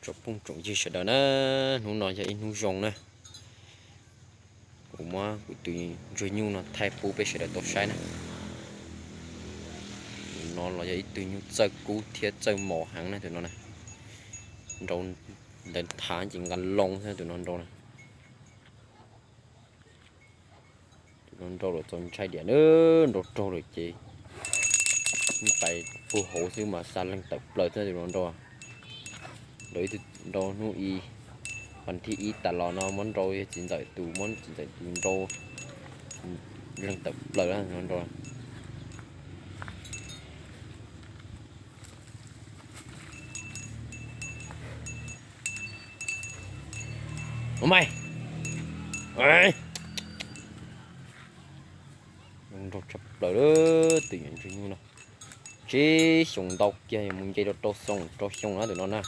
Tsoom phooj tsoom ywg sawv daws na, hnub no yog ib hnub zoo na, kuv muab kuv tus ntsuag nyuj no thaij pub peb sawv daws tau saib na. Tus no los yog ib tug nyuj txawj kub thiab txawj mos heev na tus no na. Nrau ntawd thav ces nqa loo xwb tus no nrau na. Tus no nrau lawm txaus ntshai diam na, nrau raug lawm ces yeej pais puag hauv xwb mas xa leeg tawm plaws xwb tus no nrau. Nrau hnub i, vas thib ib tas los no muab nrau yog txiv ntxawm tus, muab txiv ntxawm tus nrau leeg tawm plaws no nrau. Ua mai, nrau tshaj plaws lawm tus yawm ntsuag nyuj no. Tsib xyoos ntau kiag mus nce rau rau xyoo rau xyoo na tus no na.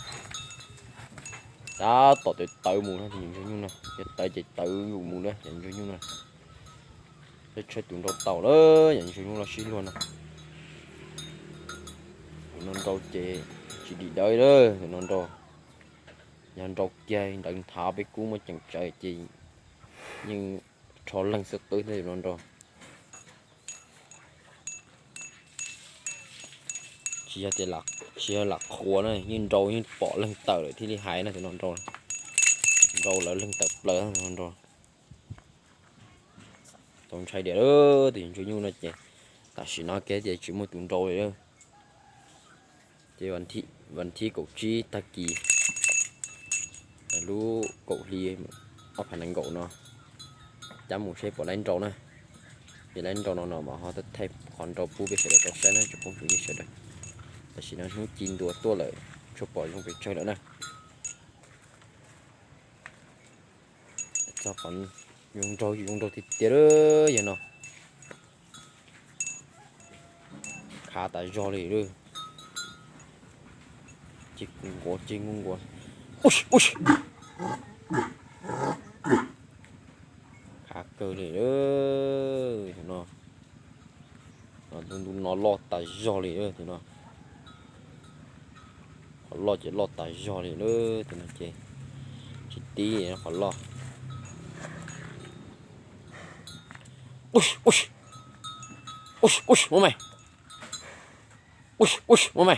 Tab tom tawv tawv mus na tus yawm ntsuag nyuj no, yog tawv ces tawv mus na yawm ntsuag nyuj no. Peb tshawb tus nrau tau lawm yawm ntsuag nyuj los sib luag no. Tus no nrau ces tsis dim dawb lawm tus no nrau. Yog nrau kiag ntawd nthav peb kub muab ceem tsawv ces yeej rho leeg xwb qwb thiab tus no nrau. Tsis yog tias, tsis yog lam qhuas na, yeej nrau yeej pom leeg tawm lawm thiaj li hais na tus no nrau. Nrau lawv leeg tawm plaws tus no nrau. Txaus ntshai diam lawm tus yawm ntsuag nyuj no ces tam sim no kiag tias tsis muaj tus nrau li. Ces vas thib kaum tsib tag kis lub kaum hli ob phav nees nkaum no cab mus seb puas laib nrau na. Yog laib nrau no no mas ho thaij qhov nrau pub peb sawv daws tau saib na tsoom phooj tsoom ywg sawv daws. Tam sim no hnub ci ntua tuaj lawm, tsuas pom zoo pes tsawg lawm na. Txog qhov zoo nraug zoo nraug tiag tiag lawm yog no. Khav tas zog li lawm. Ces nquas ces nquas nquas. Khav kawg li lawm no. Ntu no loj tas zog li lawm no. Qhov loj ces loj tas zog li lawm no ces tsis tib qhov loj. Ub, ub, ub, ub, muab me. Ub, ub, muab me.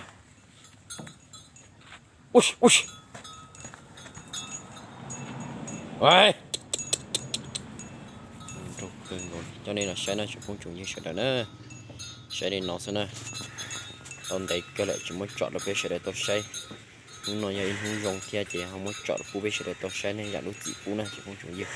Ub, ub. Coj nej los saib na tsoom phooj tsoom ywg sawv daws na. Saib li no xwb na. Tau ntev kawg lawm tsis muab tsom rau peb sawv daws tau saib. Hnub no yog ib hnub zoo thiab ces ho muab tsom rau pub peb sawv daws tau saib nej zam lub txim pub na tsoom phooj tsoom ywg.